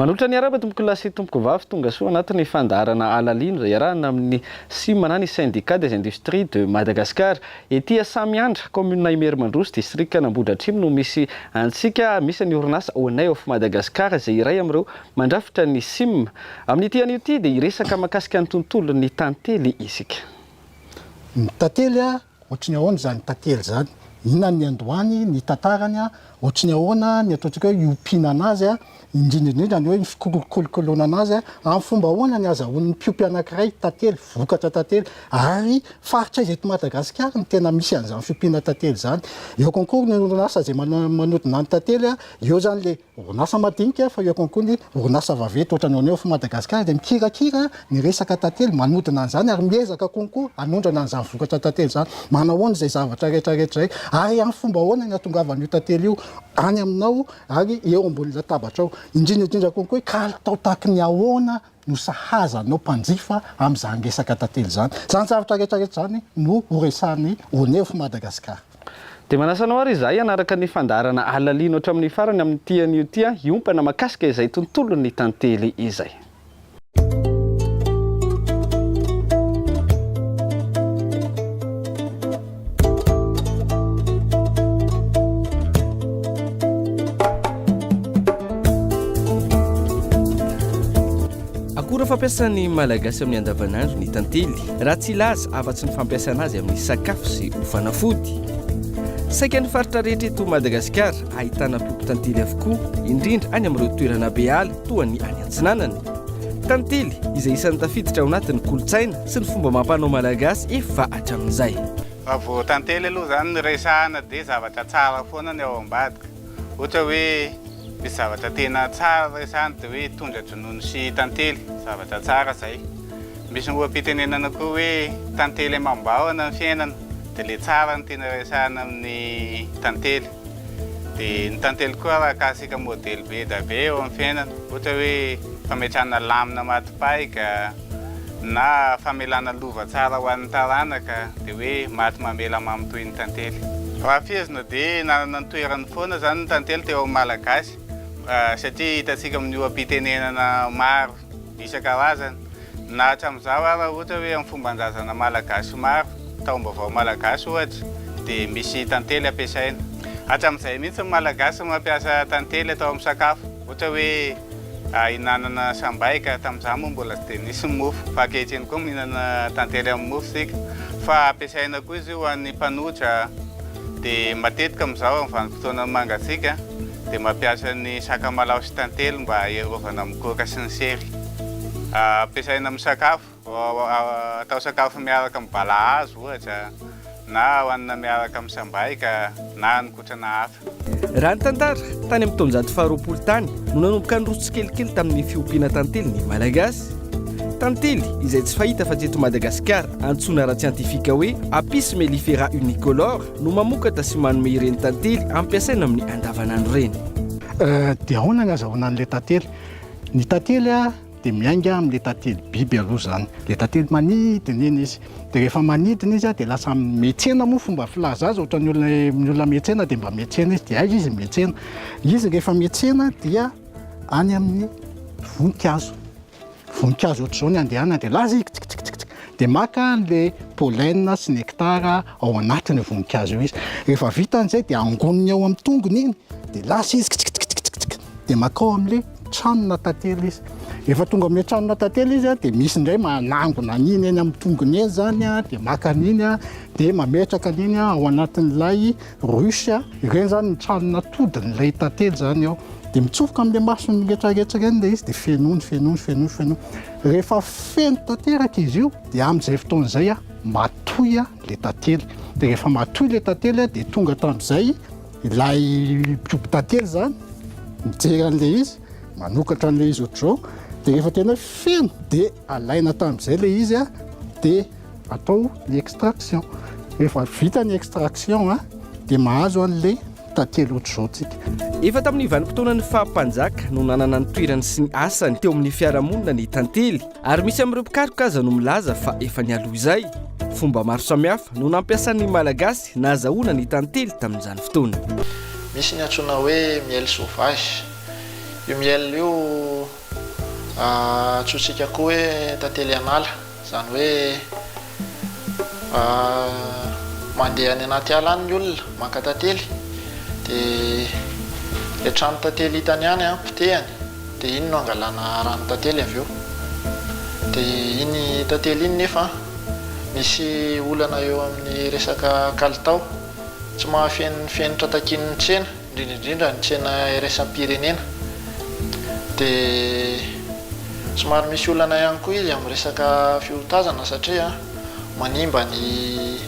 Manolotra ny arahaba tompokolahy sy tompokovavy tonga soa anatin'ny fandaharana Alalino izay iarahana amin'ny SIM na ny Syndicat des Industries de Madagascar. Ety Samiandra, kaominina Imerimandroso, distrikan'Ambohidratrimo no misy antsika. Misy ny orinasa Honey of Madagascar izay iray amin'ireo mandrafitra ny SIM. Amin'ity anio ity dia hiresaka mahakasika ny tontolon'ny tantely isika. Ny tantely Ohatry ny ahoana izany tantely izany? Inona ny niandohany, ny tantarany, ohatry ny ahoana ny ataontsika hoe iompiana anazy, indrindra indrindra ny hoe ny fikolokoloana anazy, amin'ny fomba ahoana ny azahoan'ny mpiompy anankiray tantely, vokatra tantely, ary faritra aiza eto Madagasikara no tena misy an'izany fiompiana tantely izany. Eo konkoa ny orinasa izay manodina ny tantely, eo izany ilay Orinasa madinika fa eo konkoa ny orinasa vaventy ohatran'ny Oneuf Madagascar dia mikirakira ny resaka tantely, manodina an'izany ary miezaka konkoa hanondrana an'izany vokatra tantely izany. Manahoana izay zavatra rehetra rehetra izay ary amin'ny fomba ahoana ny hahatongavan'io tantely io any aminao ary eo ambony latabatrao. Indrindra indrindra konkoa hoe kalitao tahaky ny ahoana no sahaza anao mpanjifa amin'izany resaka tantely izany. Izany zavatra rehetra rehetra izany no horesahan'ny Oneuf Madagascar. Dia manasa anao ary izahay hanaraka ny fandaharana Alalino hatramin'ny farany amin'ity anio ity hiompana mahakasika izay tontolon'ny tantely izay. Akora fampiasan'ny Malagasy amin'ny andavanandro ny tantely, raha tsy hilaza afa-tsy ny fampiasana azy amin'ny sakafo sy ho fanafody. Saika ny faritra rehetra eto Madagasikara ahitana mpiompy tantely avokoa, indrindra any amin'ireo toerana be ala toa ny any Antsinanana. Tantely izay isan'ny tafiditra ao anatin'ny kolontsaina sy ny fomba amam-panao malagasy efa hatramin'izay. Raha vao tantely aloha izany no resahana dia zavatra tsara foana ny ao ambadika. Ohatra hoe misy zavatra tena tsara resahana dia hoe tondra-dronono sy tantely, zavatra tsara izay. Misy oha-pitenenana koa hoe tantely amam-bahona ny fiainana dia ilay tsara no tena resahana amin'ny tantely. Dia ny tantely koa afaka asiaka modely be dia be eo amin'ny fiainana. Ohatra hoe fametrahana lamina maty paika na famelana lova tsara ho an'ny taranaka dia hoe maty mamela mamy toy ny tantely. Raha fehezina dia nanana ny toerany foana izany ny tantely teo amin'ny Malagasy satria hitantsika amin'ny oha-pitenenana maro isan-karazany na hatramin'izao ara ohatra hoe amin'ny fomban-drazana malagasy maro, taom-baovao malagasy ohatra dia misy tantely ampiasaina. Hatramin'izay mihitsy ny Malagasy mampiasa tantely atao amin'ny sakafo ohatra hoe Hinanana sambaika, tamin'izany moa mbola tsy dia nisy ny mofo, fa ankehitriny koa mihinana tantely amin'ny mofo isika. Fa ampiasaina koa izy io ho an'ny mpanotra, dia matetika amin'izao amin'ny vanim-potoanan'ny mangatsiaka dia mampiasa ny sakamalaho sy tantely mba hiarovana amin'ny koaka sy ny sery. Ampiasaina amin'ny sakafo. Atao sakafo miaraka amin'ny balahazo ohatra, na hohanina miaraka amin'ny sambaika, na haninkotrana hafa. Raha ny tantara, tany amin'ny taonjato faharoapolo tany no nanomboka niroso tsikelikely tamin'ny fiompiana tantely ny Malagasy. Tantely izay tsy fahita afa-tsy eto Madagasikara, antsoina ara-tsiantifika hoe Apis mellifera unicolor, no mamokatra sy manome ireny tantely ampiasaina amin'ny andavanandro ireny. Dia ahoana ny azahoana an'ilay tantely? Ny tantely Dia miainga amin'ilay tantely biby aloha izany. Ilay tantely manidina iny izy. Dia rehefa manidina izy dia lasa miantsena moa fomba filaza azy, ohatran'ny olona ny olona miantsena dia mba miantsena izy. Dia aiza izy miantsena? Izy rehefa miantsena dia any amin'ny voninkazo. Voninkazo ohatr'izao ny andehanany dia lasa izy kitsikitsikitsik. Dia maka an'ilay pollen sy nectar ao anatin'io voninkazo io izy. Rehefa vitany izay dia angoniny ao amin'ny tongony iny dia lasa izy kitsikitsikitsik. Dia mankao amin'ilay tranona tantely izy. Rehefa tonga amin'ilay tranona tantely izy dia misy indray manangona an'iny eny amin'ny tongony eny izany dia maka an'iny dia mametraka an'iny ao anatin'ilay ruche. Ireny izany ny tranon'atodin'ilay tantely izany ao. Dia mitsofoka amin'ilay masony rehetrarehetra ireny ilay izy dia fenoiny, fenoiny, fenoiny, fenoiny. Rehefa feno tanteraka izy io dia amin'izay fotoana izay matoy ilay tantely. Dia rehefa matoy ilay tantely dia tonga tamin'izay Ilay mpiompy tantely izany mijery an'ilay izy, manokatra an'ilay izy ohatr'izao, dia rehefa tena hoe feno dia alaina tamin'izay ilay izy dia atao ny extraction. Rehefa vita ny extraction dia mahazo an'ilay tantely ohatr'izao tsika. Efa tamin'ny vanim-potoanan'ny faha-mpanjaka no nanana ny toerany sy ny asany teo amin'ny fiarahamonina ny tantely, ary misy amin'ireo mpikaroka aza no milaza fa efa nialoha izay. Fomba maro samihafa no nampiasan'ny Malagasy Nahazahoana ny tantely tamin'izany fotoana. Misy ny antsoina hoe miel sauvage. Io miel io Antsointsika koa hoe tantely an'ala, izany hoe mandeha any anaty ala any ny olona maka tantely dia ilay tranon-tantely hitany any potehany dia iny no angalana ranon-tantely avy eo. Dia iny tantely iny nefa misy olana eo amin'ny resaka kalitao, tsy mahafeno ny fenitra takian'ny tsena. indrindra indrindra ny tsena iraisam-pirenena. Dia somary misy olana ihany koa izy amin'ny resaka fiotazana satria manimba ny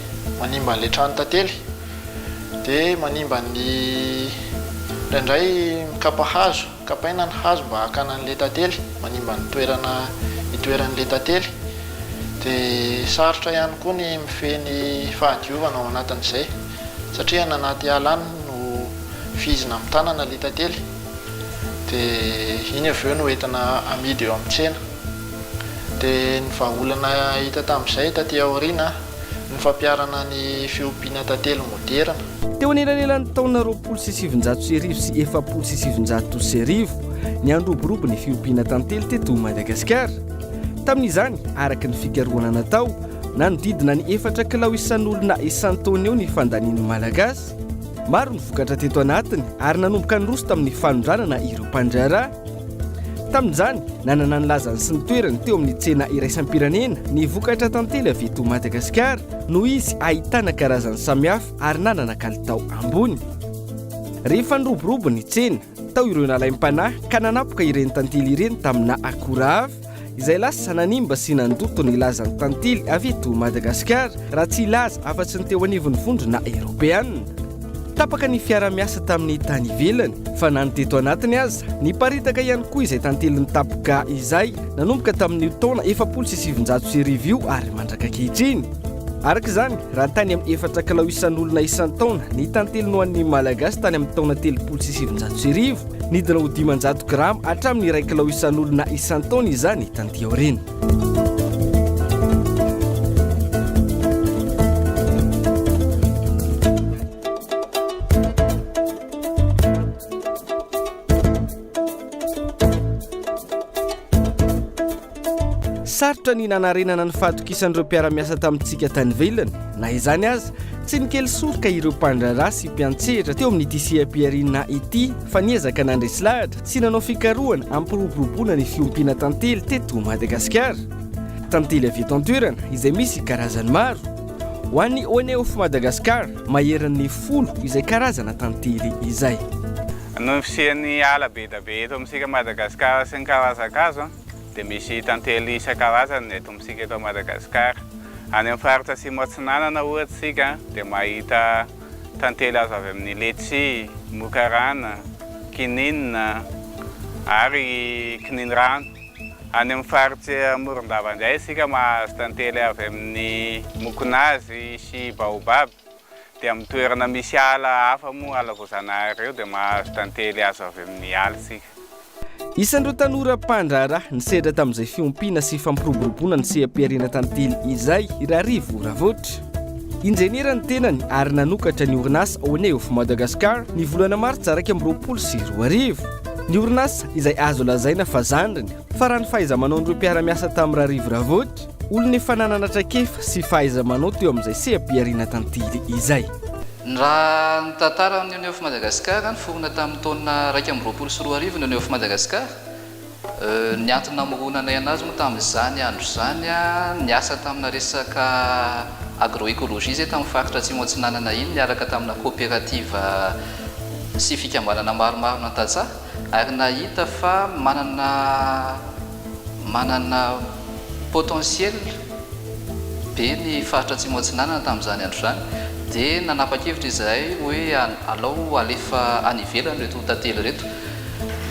manimba an'ilay tranon-tantely, dia manimba ny indraindray mikapa hazo, kapaina ny hazo mba hakana an'ilay tantely, manimba ny toerana itoeran'ilay tantely. Dia sarotra ihany koa ny mifehy ny fahadiovana ao anatin'izay. Satria any anaty ala any no fihizina amin'ny tanana ilay tantely dia iny avy eo no entina amidy eo amin'ny tsena. Dia ny vahaolana hita tamin'izay taty aoriana ny fampiharana ny fiompiana tantely moderina. Teo anelanelan'ny taona 1920 sy 1940, niandroborobo ny fiompiana tantely teto Madagasikara. Tamin'izany, araka ny fikarohana natao, Nanodidina ny efatra kilao isan'olona isan-taona eo ny fandanian'ny Malagasy. Maro ny vokatra teto anatiny ary nanomboka niroso tamin'ny fanondranana ireo mpandraharaha. Tamin'izany, nanana ny lazany sy ny toerany teo amin'ny tsena iraisam-pirenena ny vokatra tantely avy eto Madagasikara noho izy ahitana karazany samihafa ary nanana kalitao ambony. Rehefa niroborobo ny tsena, tao ireo nalaim-panahy ka nanapoka ireny tantely ireny tamina akora hafa, izay lasa nanimba sy nandoto ny lazan'ny tantely avy eto Madagasikara, raha tsy hilaza afa-tsy ny teo anivon'ny Vondrona Eoropeana. Tapaka ny fiara-miasa tamin'ny tany ivelany, fa na ny teto anatiny aza, niparitaka ihany koa izay tantely nitapoka izay, nanomboka tamin'io taona 1940 io ary mandrak'ankehitriny. Araka izany, raha tany amin'ny efatra kilao isan'olona isan-taona ny tantely nohanin'ny Malagasy tany amin'ny taona 1930, Nidina ho 500 grama hatramin'ny iray kilao isan'olona isan-taona izany taty aoriana. Sarotra ny nanarenana ny fahatokisan'ireo mpiara-miasa tamintsika tany ivelany. Na izany aza, tsy nikely soroka ireo mpandraharaha sy mpiantsehatra teo amin'ity seha-pihariana ity fa niezaka nandresy lahatra sy nanao fikarohana hampiroboroboana ny fiompiana tantely teto Madagasikara. Tantely avy eto an-toerana izay misy karazany maro. Ho an'ny Honey of Madagascar, maherin'ny folo izay karazana tantely izay. Noho ny fisian'ny ala be dia be eto amintsika Madagasikara sy ny karazan-kazo dia misy tantely isan-karazany eto amintsika eto Madagasikara. Any amin'ny faritra Atsimo Atsinanana ohatra isika dia mahita tantely azo avy amin'ny letchi, mokarana, kininina ary kininirano. Any amin'ny faritra Morondava indray isika mahazo tantely avy amin'ny mokonazy sy baobab. Dia amin'ny toerana misy ala hafa moa, ala voazanahary ireo, dia mahazo tantely azo avy amin'ny ala isika. Isan'ireo tanora mpandraharaha nisedra tamin'izay fiompiana sy fampiroboroboana ny seha-pihariana tantely izay i Rarivo Ravoatra. Injeniera ny tenany ary nanokatra ny orinasa Honey of Madagascar ny volana martsa 2021. Ny orinasa izay azo lazaina fa zandriny, fa raha ny fahaiza-manaon'ireo mpiara-miasa tamin'i Rarivo Ravoatra, olona efa nanana traikefa sy fahaiza-manao teo amin'izay seha-pihariana tantely izay. Ny raha ny tantara amin'ny Honey of Madagascar, niforona tamin'ny taona 2021 ny Honey of Madagascar. Ny antony namoronanay anazy moa tamin'izany andro izany, niasa tamina resaka agroécologie izay tamin'ny faritra Atsimo Atsinanana iny niaraka tamina coopérative sy fikambanana maromaro na tantsaha ary nahita fa manana manana potentiel be ny faritra Atsimo Atsinanana tamin'izany andro izany dia nanapa-kevitra izahay hoe alao alefa any ivelany ireto tantely ireto.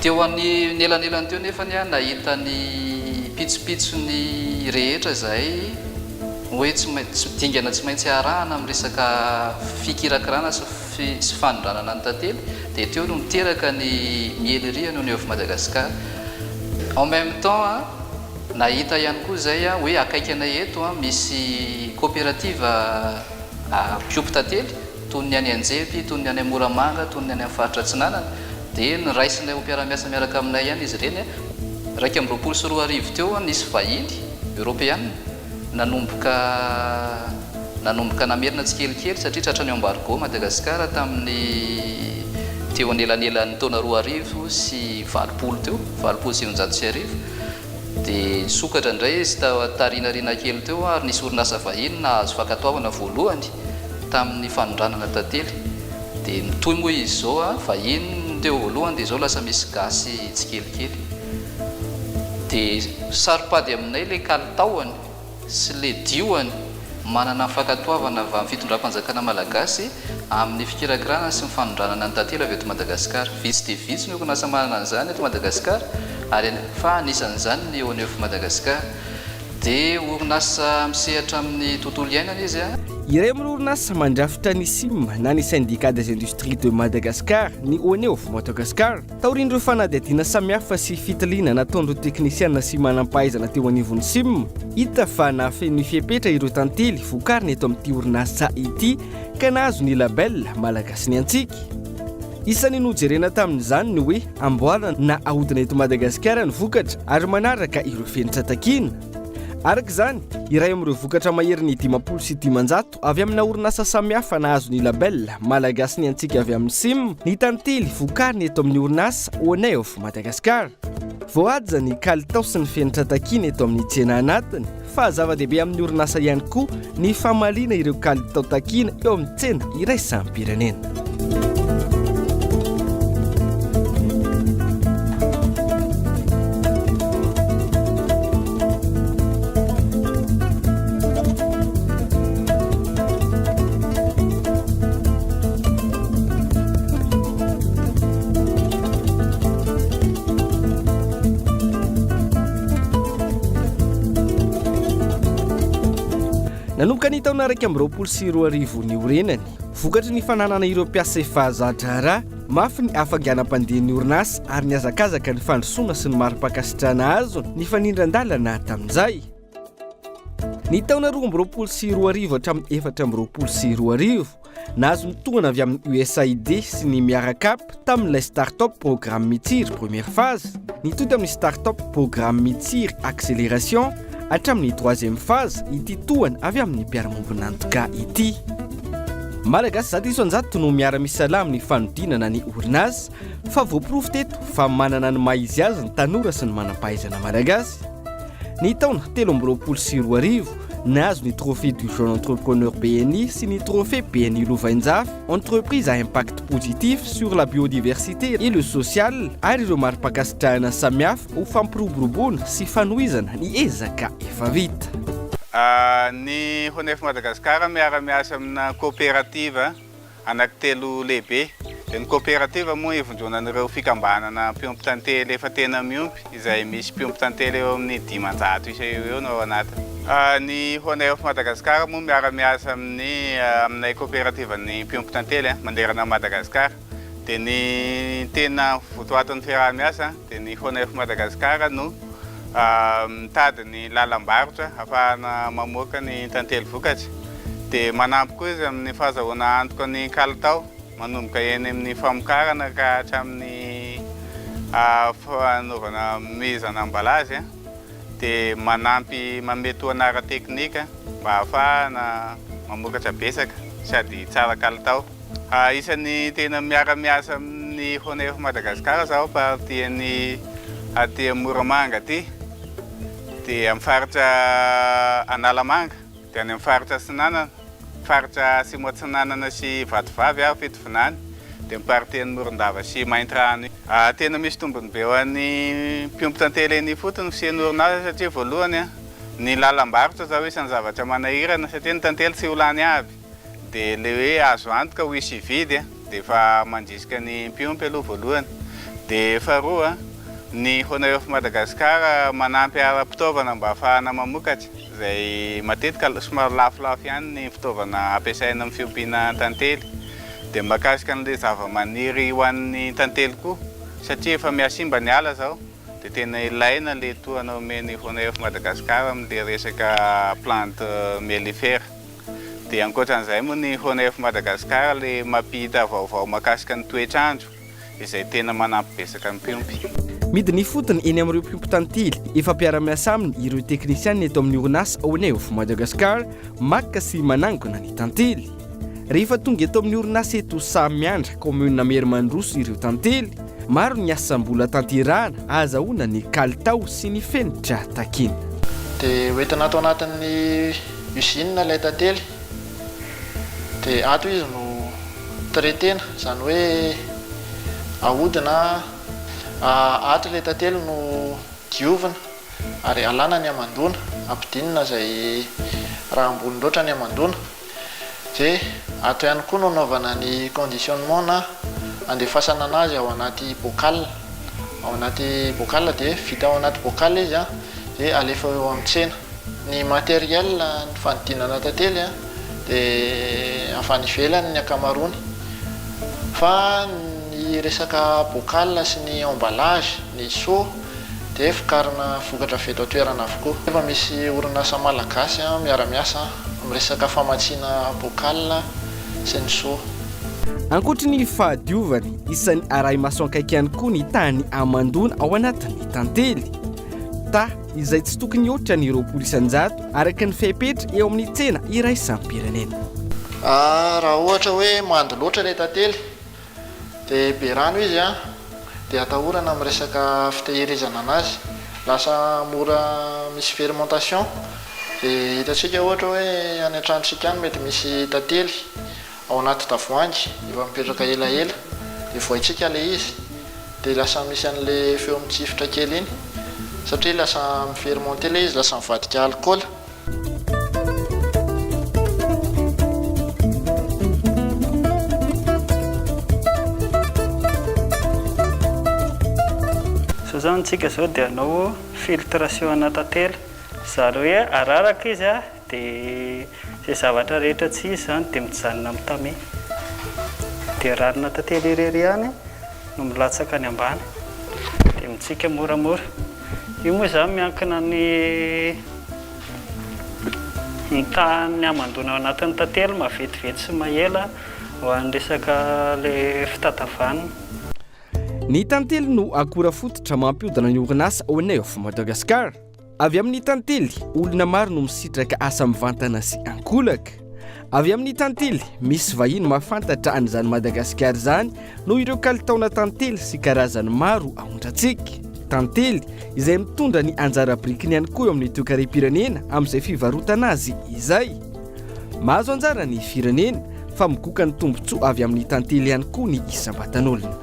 Teo anelanelany teo nefany nahita ny pitsopitsony rehetra izahay hoe tsy maintsy dingana tsy maintsy arahana amin'ny resaka fikirakirana sy sy fanondranana ny tantely dia teo no niteraka ny Mielerie no Honey of Madagascar. En même temps nahita ihany koa izay hoe akaiky anay eto misy coopérative mpiompy tantely toy ny any Anjeby, toy ny any Moramanga, toy ny any amin'ny faritra Atsinanana dia niraisinay ho mpiara-miasa miaraka aminay ihany izy ireny. 2021 teo nisy vahiny eoropeana nanomboka nanomboka namerina tsikelikely satria tratran'ny embargo Madagasikara tamin'ny teo anelanelan'ny taona 2080 teo, 1980. Dia nisokatra indray izy taorianariana kely teo ary nisy orinasa vahiny nahazo fankatoavana voalohany tamin'ny fanondranana tantely. Dia mitohy moa izy izao, vahiny ny teo voalohany dia izao lasa misy gasy tsikelikely. Dia saro-pady aminay ilay kalitaony sy ilay dioany manana ny fankatoavana avy amin'ny fitondram-panjakana malagasy amin'ny fikirakirana sy ny fanondranana ny tantely avy eto Madagasikara. Vitsy dia vitsy ny orinasa manana an'izany eto Madagasikara ary fa anisan'izany ny Oneuf Madagascar. Dia orinasa misehatra amin'ny tontolo iainana izy. Iray amin'ireo orinasa mandrafitra ny sim na ny Syndicat des Industries de Madagascar ny Oneuf Madagascar. Taorian'ireo fanadihadiana samihafa sy fitiliana nataon'ireo teknisiana sy manampahaizana teo anivon'ny sim, hita fa nahafeno ny fepetra ireo tantely vokarina eto amin'ity orinasa ity ka nahazo ny label Malagasy ny antsika. Isan'ny nojerena tamin'izany ny hoe amboarina na ahodina eto Madagasikara ny vokatra ary manaraka ireo fenitra takiana. Araka izany, iray amin'ireo vokatra maherin'ny 550 avy amina orinasa samihafa nahazo ny label Malagasy ny antsika avy amin'ny sim ny tantely vokarina eto amin'ny orinasa Honey of Madagascar. Voahaja ny kalitao sy ny fenitra takiana eto amin'ny tsena anatiny fa zava-dehibe amin'ny orinasa ihany koa ny famaliana ireo kalitao takiana eo amin'ny tsena iraisam-pirenena. Nanomboka ny taona 2021 niorenany, vokatry ny fananana ireo mpiasa efa za-draharaha, mafy ny hafainganam-pandehan'ny orinasa ary nihazakazaka ny fandrosoana sy ny mari-pankasitrahana azony nifanindran-dalana tamin'izay. Ny taona 2022 hatramin'ny 2024, nahazo ny tohana avy amin'ny USAID sy ny Miarakap tamin'ilay Startup Programme Mitsiry première phase, nitohy tamin'ny Startup Programme Mitsiry accélération hatramin'ny troisième phase ity tohana avy amin'ny mpiara-miombon'antoka ity. Malagasy 100% no miara-misalahy amin'ny fanodinana ny orinasa fa voaporofo teto fa manana ny maha izy azy ny tanora sy ny manam-pahaizana malagasy. Ny taona 2023, nahazo ny Trophée du jeune entrepreneur BNI sy ny Trophée BNI Lovainjafy, entreprise à impact positif sur la biodiversité et le social ary ireo mari-pankasitrahana samihafa ho fampiroboroboana sy fanohizana ny ezaka efa vita. Ny Honef Madagascar miara-miasa amina coopérative anankitelo lehibe. Dia ny coopérative moa ivondronan'ireo fikambanana mpiompy tantely efa tena miompy, izay misy mpiompy tantely eo amin'ny 500 isa eo ho eo no ao anatiny. Ny Honey of Madagascar moa miara-miasa amin'ny aminay coopérative-n'ny mpiompy tantely manerana an'i Madagasikara. Dia ny tena votoatin'ny fiaraha-miasa dia ny Honey of Madagascar no mitady ny lalam-barotra ahafahana mamoaka ny tantely vokatra. Dia manampy koa izy amin'ny fahazahoana antoka ny kalitao manomboka eny amin'ny famokarana ka hatramin'ny fanaovana mizana ambalazy. Dia manampy manome tohana ara-teknika mba ahafahana mamokatra betsaka sady tsara kalitao. Isan'ny tena miara-miasa amin'ny Honey of Madagascar zaho partie ny aty Moramanga aty, dia amin'ny faritra Analamanga, dia any amin'ny faritra Atsinanana, faritra Atsimo Atsinanana sy Vatovavy ary Fitovinany, dia ny partie an'i Morondava sy Maintirano. Tena misy tombony be ho an'ny mpiompy tantely eny ifotony ny fisian'ny orinasa satria voalohany ny lalam-barotra zao isan'ny zavatra manahirana satria ny tantely tsy ho lany aby. Dia ilay hoe azo antoka ho hisy hividy dia efa mandrisika ny mpiompy aloha voalohany. Dia faharoa, ny Honey of Madagascar manampy ara-pitaovana mba hahafahana mamokatra, izay matetika somary lafolafo ihany ny fitaovana ampiasaina amin'ny fiompiana tantely. Dia mahakasika an'ilay zavamaniry ho an'ny tantely koa, satria efa mihasimba ny ala izao, dia tena ilaina ilay tohana omen'ny Honey of Madagascar amin'ilay resaka plante mellifère. Dia ankoatran'izay moa ny Honef Madagascar le mampita vaovao mahakasika ny toetr'andro izay tena manampy betsaka ny mpiompy. Midina ifotony eny amin'ireo mpiompy tantely efa mpiara-miasa aminy ireo teknisianina eto amin'ny orinasa Oneuf Madagascar maka sy manangona ny tantely. Rehefa tonga eto amin'ny orinasa eto Sahamiandra, kaominina Merimandroso ireo tantely, maro ny asa mbola tanterahana ahazahoana ny kalitao sy ny fenitra takiana. Dia hoentina ato anatin'ny usine ilay tantely, dia ato izy no traiter-na, izany hoe ahodina ato ilay tantely no diovina ary alana ny hamandoana, ampidinina izay raha ambony loatra ny hamandoana. Dia ato ihany koa no anaovana ny conditionnement na andefasana anazy ao anaty bocal, ao anaty bocal dia vita ao anaty bocal izy an, dia alefa eo amin'ny tsena. Ny matériel ny fanodinana tantely an dia avy any ivelany ny ankamaroany fa ny resaka bocal sy ny emballage, ny seau dia vokarina vokatra avy eto an-toerana avokoa. Efa misy orinasa malagasy miara-miasa amin'ny resaka famatsiana bocal sy ny seau. Ankoatry ny fahadiovany, isan'ny arahi-maso akaiky ihany koa ny tahan'ny hamandoana ao anatin'ny tantely. Taha izay tsy tokony hihoatra ny 20% araka ny fepetra eo amin'ny tsena iraisam-pirenena. Raha ohatra hoe mando loatra ilay tantely Dia be rano izy an, dia atahorana amin'ny resaka fitehirizana anazy, lasa mora misy fermentation, dia hitantsika ohatra hoe any an-tranontsika any mety misy tantely ao anaty tavoahangy efa mipetraka elaela, dia vohaintsika ilay izy, dia lasa misy an'ilay feo mitsifotra kely iny, satria lasa mi-fermenter ilay izy, lasa mivadika alikaola. Zao zany tsika zao dia hanao filtration ana tantely, zany hoe araraka izy a dia izay zavatra rehetra tsy izy zany dia mijanona amin'ny tamis, dia ranona tantely irery ihany no milatsaka any ambany dia mitsika moramora. Io moa izany miankina ny ny tahan'ny hamandoana ao anatin'ny tantely mavetivety sy mahela ho an'ny resaka ilay fitatavanina. Ny tantely no akora fototra mampiodina ny orinasa Oneuf Madagascar. Avy amin'ny tantely, olona maro no misitraka asa mivantana sy ankolaka. Avy amin'ny tantely, misy vahiny mahafantatra an'izany Madagasikara izany noho ireo kalitaona tantely sy karazany maro aondrantsika. Tantely, izay mitondra ny anjara birikiny ihany koa eo amin'ny toekarem-pirenena amin'izay fivarotana azy izay. Mahazo anjara ny firenena, fa migoka ny tombontsoa avy amin'ny tantely ihany koa ny isam-batan'olona.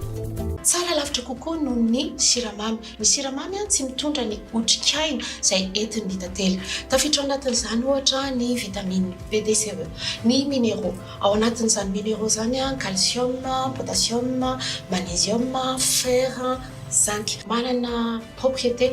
Tsara lavitra kokoa noho ny siramamy. Ny siramamy tsy mitondra ny otrikaina izay entin'ny tantely. Tafiditra ao anatin'izany ohatra ny vitamine B, D, C, E. Ny minéraux. Ao anatin'izany minéraux izany calcium, potassium, magnésium, fer, zinc. Manana propriété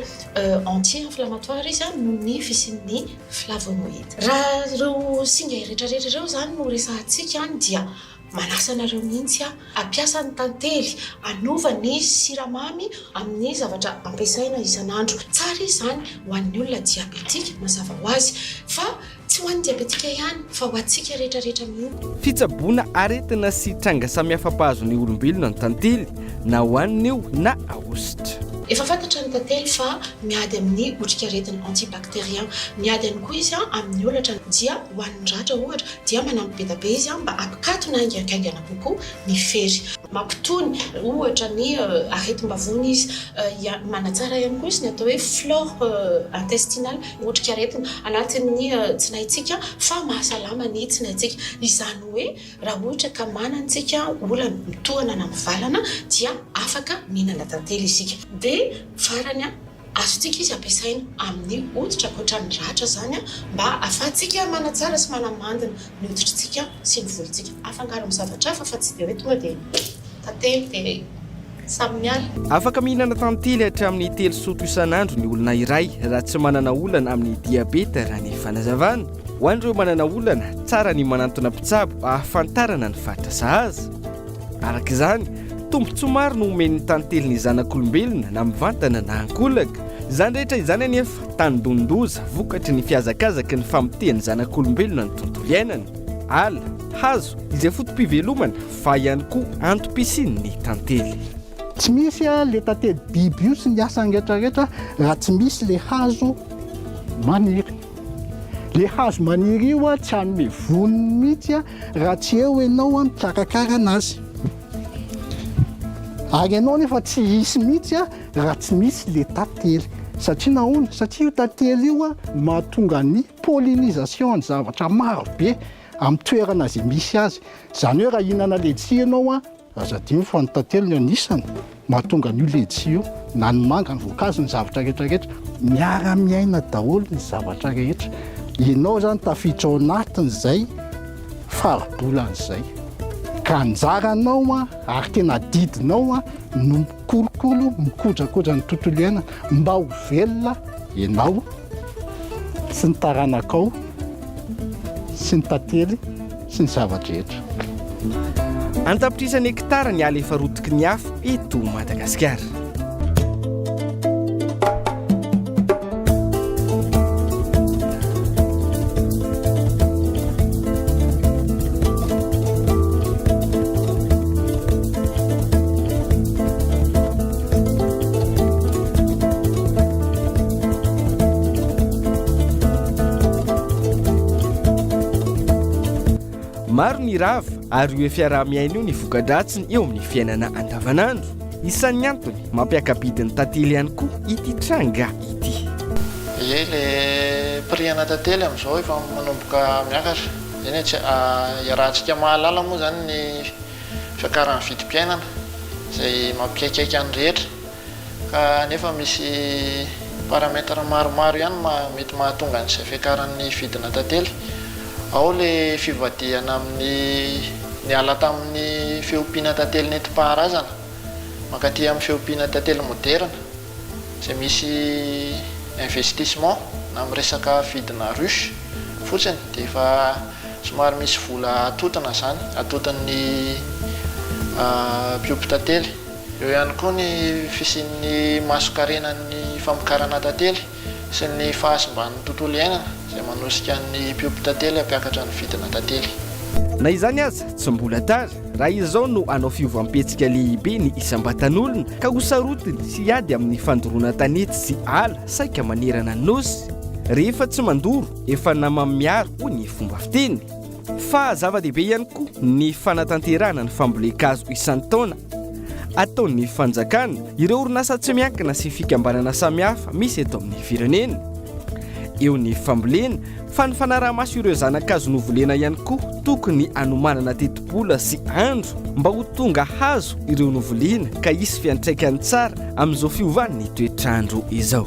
anti-inflammatoire izy noho ny fisian'ny flavonoïdes. Raha ireo singa rehetra rehetra ireo izany no resahantsika dia Manasa anareo mihitsy aho hampiasa ny tantely, hanova ny siramamy amin'ny zavatra ampiasaina isan'andro. Tsara izy izany ho an'ny olona diabetika, mazava ho azy. Fa tsy ho an'ny diabetika ihany fa ho antsika rehetra rehetra mihitsy. Fitsaboana aretina sy tranga samihafa mpahazo ny olombelona ny tantely, na hohanina io na ahosotra. Efa fantatra ny tantely fa miady amin'ny otrikaretina, antibacterien. Miady ihany koa izy amin'ny holatra, dia ho an'ny ratra ohatra. dia manampy be dia be izy mba hampikatona haingankaingana kokoa ny fery. Mampitony ohatra ny aretim-bavony izy. Manatsara ihany koa izy ny atao hoe flore intestinale, otrikaretina anatin'ny tsinaintsika fa mahasalama ny tsinaintsika. Izany hoe raha ohatra ka manana isika olana mitohana na mivalana dia afaka mihinana tantely isika. Dia farany. Azontsika izy ampiasaina amin'ny hoditra ankoatra ny ratra izany mba ahafahantsika manatsara sy manamandina ny hoditritsika sy ny volontsika. Afangaro amin'ny zavatra hafa fa tsy dia hoe tonga dia tantely dia samy miala. Afaka mihinana tantely hatramin'ny telo sotro isan'andro ny olona iray raha tsy manana olana amin'ny diabeta raha ny fanazavana. Ho an'ireo manana olana, tsara ny manantona mpitsabo ahafantarana ny faritra sahaza. Araka izany, tombontsoa maro no omen'ny tantely ny zanak'olombelona na mivantana na ankolaka. Izany rehetra izany anefa, tandindon-doza vokatry ny fihazakazaky ny famotehan'ny zanak'olombelona ny tontolo iainana. Ala, hazo, izay foto-pivelomana fa ihany koa antom-pisian'ny tantely. Tsy misy le tantely biby io sy ny asany rehetra rehetra raha tsy misy le hazo maniry. Le hazo maniry io tsy hanome voniny mihitsy raha tsy eo ianao mikarakara anazy. Ary ianao nefa tsy hisy mihitsy raha tsy misy le tantely. Satria nahoana? Satria io tantely io mahatonga ny pollinisation ny zavatra maro be amin'ny toerana izay misy azy. Izany hoe raha hihinana letchis ianao Aza adino fa ny tantely no anisany mahatonga an'io letchi io, na ny manga, ny voankazo, ny zavatra rehetra rehetra. Miara miaina daholo ny zavatra rehetra. Ianao izany tafiditra ao anatin'izay faribolana izay. Ka anjaranao ary tena adidinao no mikolokolo, mikojakoja ny tontolo iainana mba ho velona ianao sy ny taranakao sy ny tantely sy ny zava-drehetra. An-tapitrisany hektara ny ala efa rotiky ny afo eto Madagasikara. Maro ny rava ary io fiaraha-miaina io ny voka-dratsiny eo amin'ny fiainana andavanandro. Isan'ny antony mampiaka-bidy ny tantely ihany koa ity tranga ity. Ie, le prix ana tantely amin'izao efa manomboka miakatra. Eny e, tsy iarahantsika mahalala moa izany ny fiakaran'ny vidim-piainana izay mampikaikaika ny rehetra. Ka nefa misy paramètre maromaro ihany mety mahatonga an'izay fiakaran'ny vidina tantely. Ao le fivadihana amin'ny niala tamin'ny fiompiana tantely nentim-paharazana mankaty amin'ny fiompiana tantely moderina izay misy investissement na amin'ny resaka vidina ruche fotsiny dia efa somary misy vola atotona izany, atoton'ny mpiompy tantely. Eo ihany koa ny fisian'ny masonkarenan'ny famokarana tantely sy ny fahasimban'ny tontolo iainana izay manosika ny mpiompy tantely hampiakatra ny vidina tantely. Na izany aza, tsy mbola tara raha izao no hanao fiovam-pihetsika lehibe ny isam-batan'olona ka ho sarotiny sy hiady amin'ny fandoroana tanety sy ala saika manerana ny Nosy. Rehefa tsy mandoro, efa nama-miaro hoy ny fomba fiteny. Fa zava-dehibe ihany koa ny fanatanterahana ny fambolen-kazo isan-taona ataon'ny fanjakana, ireo orinasa tsy miankina sy fikambanana samihafa misy eto amin'ny firenena. Eo ny fambolena, fa ny fanaraha-maso ireo zana-kazo novolena ihany koa tokony hanomanana tetibola sy andro mba ho tonga hazo ireo novolena ka hisy fiantraikany tsara amin'izao fiovan'ny toetr'andro izao.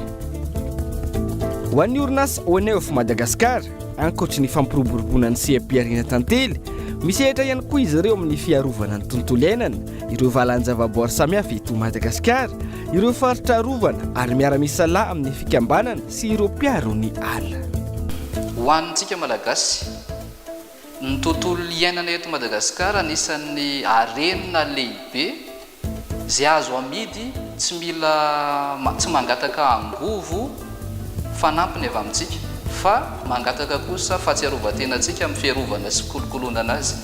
Ho an'ny orinasa Oneuf Madagascar, Ankoatry ny fampiroboroboana ny seha-pihariana tantely, misehatra ihany koa izy ireo amin'ny fiarovana ny tontolo iainana, ireo valan-javaboary samihafa eto Madagasikara, ireo faritra arovana ary miara-misalahy amin'ny fikambanana sy ireo mpiaro ny ala. Ho antsika Malagasy, ny tontolo iainana eto Madagasikara anisan'ny harena lehibe Izay azo amidy tsy mila tsy mangataka angovo fanampiny avy amintsika fa mangataka kosa fahatsiarovan-tenantsika amin'ny fiarovana sy fikolokoloana azy.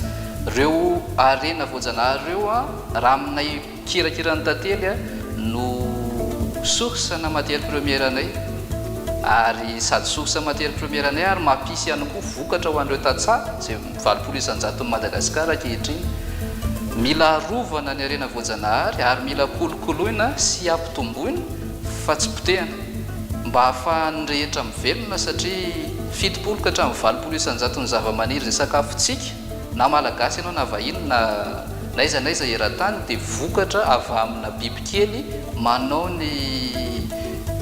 Ireo harena voajanahary ireo raha aminay mpikirakira ny tantely no source na matière première anay ary sady source matière première anay ary mampisy ihany koa vokatra ho an'ireo tantsaha izay 80 isan-jaton'i Madagasikara ankehitriny. Mila arovana ny harena voajanahary ary mila kolokoloina sy ampitomboina fa tsy potehina mba hahafahan'ny rehetra mivelona satria 70 ka hatramin'ny 80 isan-jaton'ny zavamaniry izay sakafontsika na Malagasy ianao na vahiny na n'aiza n'aiza eran-tany dia vokatra avy amina bibikely manao ny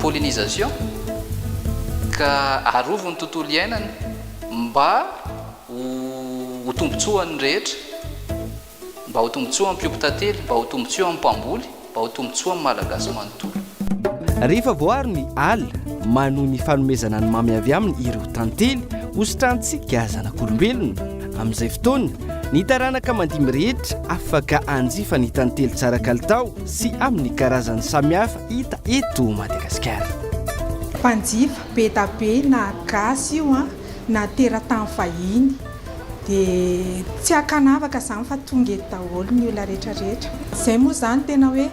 pollinisation ka arovy ny tontolo iainana mba ho tombontsoan'ny rehetra, mba ho tombontsoan'ny mpiompy tantely, mba ho tombontsoan'ny mpamboly, mba ho tombontsoan'ny Malagasy manontolo. Rehefa voaaro ny ala, manohy ny fanomezana ny mamy avy aminy ireo tantely, hositrantsika zanak'olombelona. Amin'izay fotoana, ny taranaka mandimby rehetra afaka hanjifa ny tantely tsara kalitao sy amin'ny karazany samihafa hita eto Madagasikara. Mpanjifa be da be na gasy io an! na teratany vahiny dia tsy ankanavaka izany fa tonga eto daholo ny olona rehetra rehetra. Izay moa izany tena hoe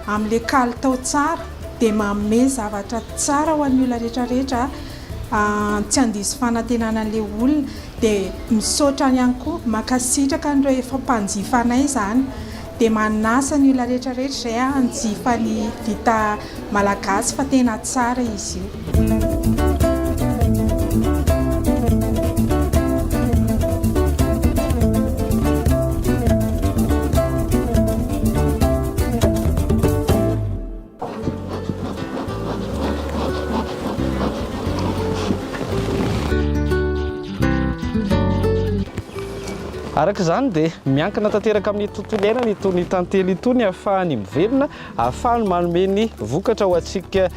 amin'ilay kalitao tsara dia manome zavatra tsara ho an'ny olona rehetra rehetra tsy handiso fanantenana an'ilay olona dia misaotra ihany koa mankasitraka an'ireo efa mpanjifa anay izany dia manasa ny olona rehetra rehetra izay hanjifa ny vita malagasy fa tena tsara izy io. Araka izany dia miankina tanteraka amin'ny tontolo iainana itony tantely itony ahafahany mivelona, ahafahany manome ny vokatra ho antsika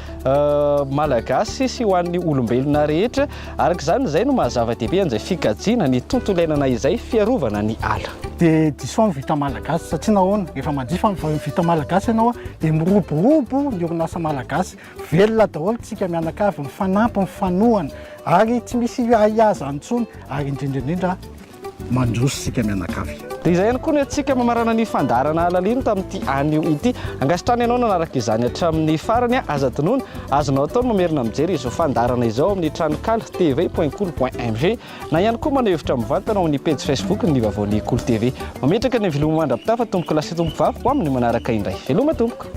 Malagasy sy ho an'ny olombelona rehetra. Araka izany, izay no maha zava-dehibe an'izay fikajiana ny tontolo iainana izay, fiarovana ny ala. Dia diso ny vita malagasy satria nahoana? Rehefa manjifa ny vita malagasy ianao dia miroborobo ny orinasa malagasy. Velona daholo tsika mianakavy, mifanampy, mifanohana ary tsy misy ahiahy izany intsony ary indrindra indrindra mandroso isika mianakavy. Dia izay ihany koa ny antsika mamarana ny fandaharana Alalino tamin'ity anio ity. Ankasitrahana ianao nanaraka izany hatramin'ny farany. Aza adinoina, azonao atao ny mamerina mijery izao fandaharana izao amin'ny tranonkala tv.kolo.mg na ihany koa maneho hevitra mivantana ao amin'ny pejy Facebook ny Vaovaon'ny Kolo TV. Mametraka ny veloma mandra-pitafa tompokolahy sy tompokovavy ho amin'ny manaraka indray. Veloma tompoko.